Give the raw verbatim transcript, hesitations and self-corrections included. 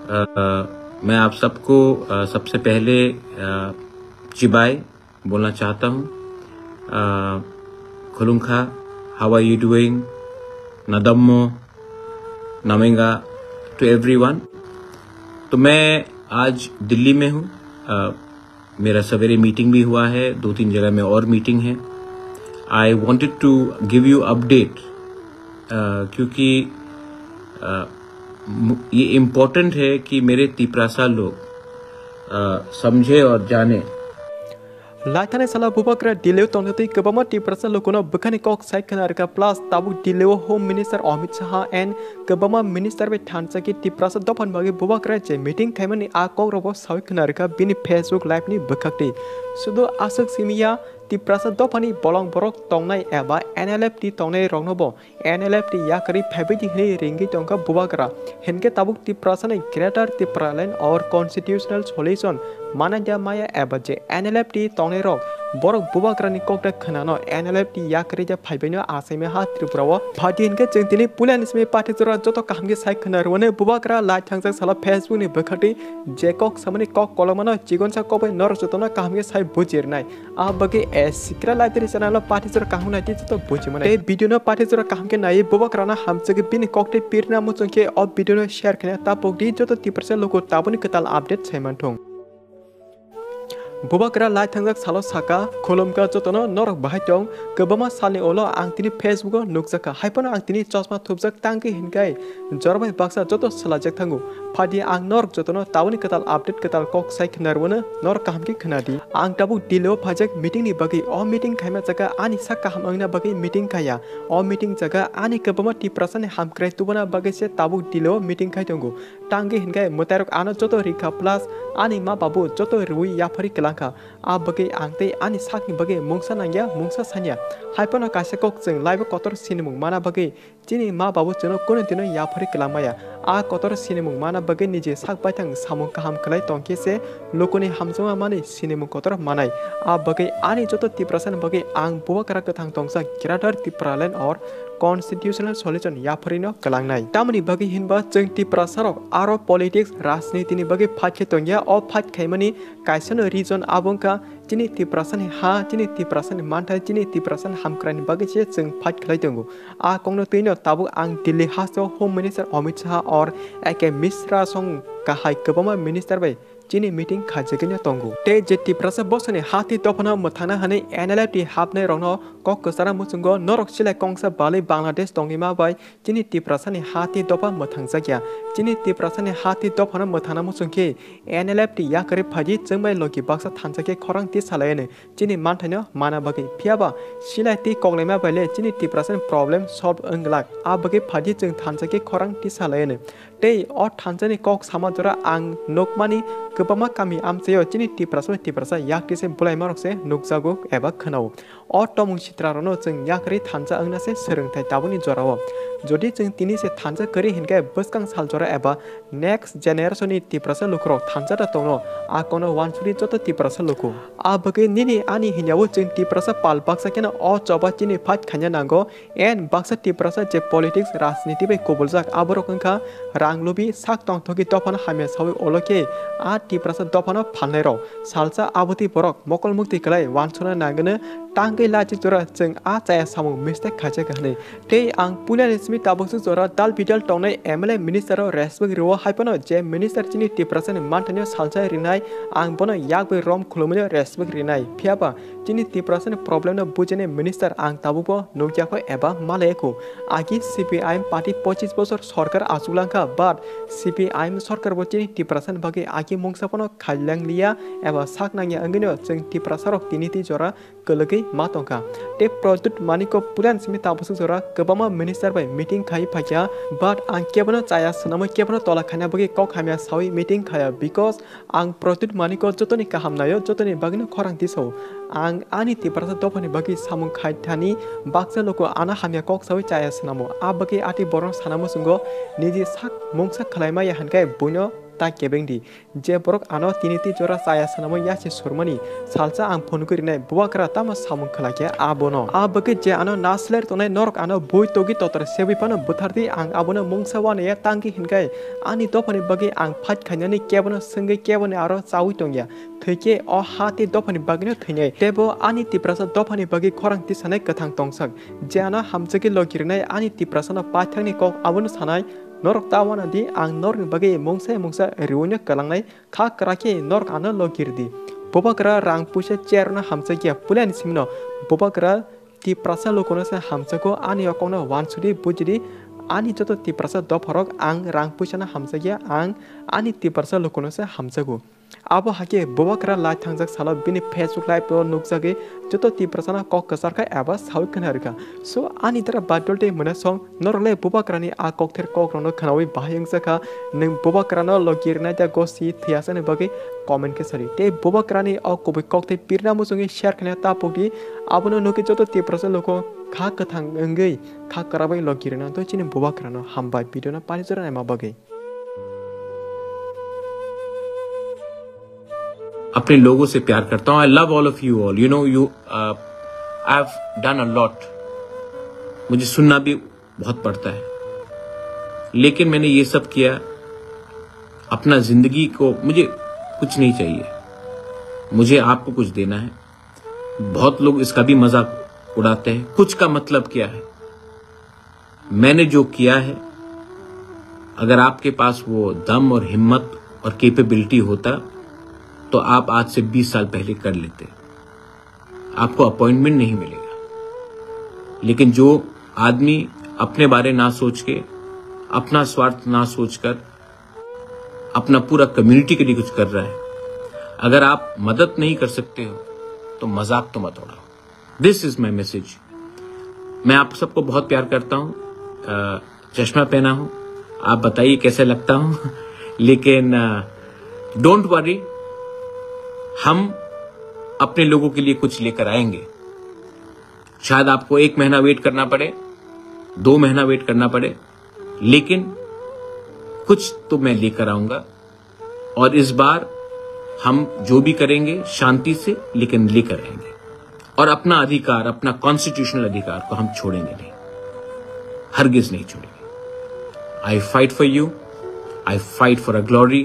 अ, मैं आप सबको, अ, सबसे पहले, अ, चिबाय बोलना चाहता हूँ। अ, खुलुमखा, how are you doing? Nadammo, Namenga to everyone। तो मैं आज दिल्ली में हूँ। अ, मेरा सवेरे मीटिंग भी हुआ है, दो तीन जगह में और मीटिंग है। I wanted to give you update, अ, क्योंकि, अ, मु-, ये इम्पोर्टेंट है कि मेरे तिपरासा लोग, अ, समझे और जाने। Laithani salo bubagra Delhi-o tongtwi kwbangma Tiprasa lukuno bwkhani kok sai khna rwkha, plus tabuk Delhi-o Home Minister Amit Shah and kwbangma minister bai thansa khe Tiprasa dophani bagwi bubagra je meeting khaimani a kokrokbo saui khna rwkha bini Facebook live-ni bwkhaktwi. Sudu aswk simi ya, Tiprasa dophani bolong borok tongnai eba N L F T tongnai roknobo N L F T yakarwi phaibaidi hwnwi ringwi tongkha bubagra. Hinkhe tabuk Tiprasa ni Greater Tipraland or Constitutional Solution manai da maya eba je N L F T tongnai rok, borok bubagra ni kok da khwnano N L F T yakarwi da phaibaino achaima ha Tripura o. Phadi hinkhe chwng tini puila ni simi pathi jora joto kaham khe sai khwna rwmani bubagra lai thangjak salo Facebook ni bwkhaktwi je kok samani kok kolomano chikonsa kok bai norok jotono kaham khe sai buji rwnai. A bagwi, eh, Sikra Library channel o pathi jora kaham nai di joto buji mano. Tei video no pathi jora kaham khe nai bubagra no hamjagwi bini kok tei pirna muchung khe o video no share khe tabuk di joto Tiprasa luku tabuni kwtal update sai manthung. Bubagra lai thangjak salo saka, khulumkha jotono norok bahai tong, kwbangma salni ulo ang tini Facebook o nukjakha, haiphano ang tini chosma thupjak tangwi hinkai, Jora bai baksa joto swlaijak thango. Phadi ang norok jotono tabukni kwtal update kwtal kok sai khna rwno norok kaham khe khna di. Ang tabuk Delhi o phaijak meeting ni bagwi. O meeting khaima jaga ani sak kaham wngna bagwi meeting khaiya. O meeting jaga ani kwbangma Tiprasa ni hamkrai tubuna bagwi se tabuk Delhi o meeting khai tongo. Tangwi hinkhe mwtairok ano joto rikha plus ani ma babu joto rwi yaphari kwlangkha. A bagwi ang tei ani sakni bagwi mungsa nangya, mungsa sanya. Haiphano kaisa kok chwng laibo kotor sinimung mana bagwi Chini ma babu chwngno kunu dino yaphari kwlangmaya. A kotor sinimung mana bagwi niji sak baithang samung kaham khlai tongkhe se lukuni hamjakma manwi sinimung kotor manai. A bagwi ani joto Tiprasani bagwi ang bubagra kwthang tongsa Greater Tipraland or Constitutional Solution yapharino kwlangnai. Tamoni bagwi hinba chwng Tiprasarok aro politics, rajnitini bagwi fight khe tongya. O fight khaimani kaisano reason abo wngkha chini Tiprasani ha, chini Tiprasani manthai, chini Tiprasani hamkraini bagwi se chwng fight khlai tongo. A kokno twino tabuk ang Delhi hasteo Home Minister Amit Shah or A K Mishra song kahai kwbangma minister bai chini meeting khaijagwino tongo. Tei je Tiprasa bosoni ha tei dophano mwthangna hwnwi N L F T hapnai rokno kok kwchara muchungo norok silai kongsa balwi Bangladesh tongwima bai chini Tiprasani ha tei dopha mwthangjakya. Chini Tiprasani ha tei dophano mwthangna muchungkhe N L F T yakarwi phaidi chwngbai logi baksa thansa khe khorang tisalaianw. Chini manthaino mana bagwi. Phiyaba silai tei koklaima bai le chini Tiprasani problem solve wng glak. A bagwi phaidi chwng thansa khe khorang tisa laiyano. Tei o thansani kok sama jora ang nukmani kwbangma kami amchaio chini Tiprasa bai Tiprasa yak tise bwlaimarok se nukjago eba khwnao. O tomung sitrarokno chwng yakarwi thansa wngna se swrwngthai tabukni jorao. Jodi chwng tini se thansa kwrwi hinkhe bwskang sal jora eba next generation ni Tiprasa lukurok thansa da tongno, a kono wansuri joto Tiprasa luku. A bagwi nini ani hinyawo chwng Tiprasa pal baksa kheno o choba chini fight khaina nango, and baksa Tiprasa je politics rajniti bai kubuljak aborok wngkha rang lubi sak tongthoki dophano hamya sawi olo khe a Tiprasa dophano phalnairok. Salsa abotwi borok mokol mukti kwlai wansukna nangwino tangwi lachi jora chwng a chaya samung mistake khaijak hwnwi. Tei ang puilani simi tabukse jora dal bidal tongnai M L A minister o respect rwo, haiphano je minister chini Tiprasani manthaino salsa rinai, ang bono yakbai rom khulumwino respect rinai. Phiyaba chini Tiprasani problem no bujinai minister ang tabukbo nukya kho eba malaya kho. Agi C P I M party pochis bosor sorkar achuklangkha, but C P I M sorkar bo chini Tiprasani bagwi agi mungsa phano khaileng liya eba sak nangya wngwino chwng Tiprasarok tini tei jora kwlwgwi ma tongkha. Tei Pradyut Manikko puilani simi tabukse jora kwbangma minister bai meeting khai phaikha, but ang kebono chaya swnamwi kebono tola khaina bagwi kok hamya sawi meeting khaya, because ang Pradyut Manikko jotoni kaham naio, jotoni bagwino khorang tisao. Ang ani Tiprasa dophani bagwi samung khai thani baksa luku ano hamya kok sawi chaya swnamo. A bagwi atwi borokno sana muchungo niji sak mungsa khlaimaya hinkhe buino ta kebeng di. Je borok ano tini twi jora chaya swnamwi yasi surmani salsa ang phunugwi rinai, bubagra tamo samung khlai khe abono. A bagwi je ano nasler tongnai norok ano bui togwi totor sebwi phano buthardi, ang abono mungsa uanaiya tangwi hinkhai ani dophani bagwi ang fight khainani kebono swngwi keboni aro chaui tongya. Thwikhe o ha tei dophani bagwino thwinai. Teibo ani Tiprasa dophani bagwi khorang tisanai kwthang tongsak. Je ano hamjagwi logi rinai ani Tiprasano paithakni kok abono sanai. Norok ta uanadi, ang norokni bagwi mungsa mungsa riwino kwlangnai. Kha kwrak khe norok ano logi rwdi. Bubagra rang puisa chairno hamjakya, puilani simino bubagra Tiprasa lukuno se hamjago, ani o kokno uansukdi, bujidi, ani joto Tiprasa dopharok ang rang puisano hamjakya, ang ani Tiprasa lukuno se hamjago. Abo hakhe bubagra lai thangjak salo bini Facebook live o nukjagwi joto Tiprasano kok kwchar kha eba saui khna rwkha. So ani dara badol tei mwnasong norok le bubagrani a kokther kokrokno khnaui bahai wngjakha. Nwng bubagrano logi rwnai da gosi thwiyasani bagwi comment khe sadi. Tei bubagrani o kubui koktwi pirna muchungwi share khaina ta pokdi. Abono nukwi joto Tiprasa luko kha kwthang wngwi kha kwrabwi logi rwna twi chini bubagrano hambai video no pani jora naima bagwi. अपने लोगों से प्यार करता हूँ। I love all of you all. You know, you, uh, I have done a lot. मुझे सुनना भी बहुत पड़ता है, लेकिन मैंने ये सब किया अपना जिंदगी को। मुझे कुछ नहीं चाहिए, मुझे आपको कुछ देना है। बहुत लोग इसका भी मजाक उड़ाते हैं, कुछ का मतलब क्या है। मैंने जो किया है, अगर आपके पास वो दम और हिम्मत और कैपेबिलिटी होता, तो आप आज से बीस साल पहले कर लेते। आपको अपॉइंटमेंट नहीं मिलेगा। लेकिन जो आदमी अपने बारे ना सोच के, अपना स्वार्थ ना सोचकर, अपना पूरा कम्युनिटी के लिए कुछ कर रहा है, अगर आप मदद नहीं कर सकते हो, तो मजाक तो मत उड़ाओ। This is my message. मैं आप सबको बहुत प्यार करता हूँ। अ, चश्मा पहना हूँ, आप बताइए कैसे लगता हूँ। लेकिन डोंट वरी, हम अपने लोगों के लिए कुछ लेकर आएंगे। शायद आपको एक महीना वेट करना पड़े, दो महीना वेट करना पड़े, लेकिन कुछ तो मैं लेकर आऊंगा। और इस बार हम जो भी करेंगे शांति से, लेकिन लेकर आएंगे। और अपना अधिकार, अपना कॉन्स्टिट्यूशनल अधिकार को हम छोड़ेंगे नहीं, हरगिज नहीं छोड़ेंगे। I fight for you, I fight for a glory.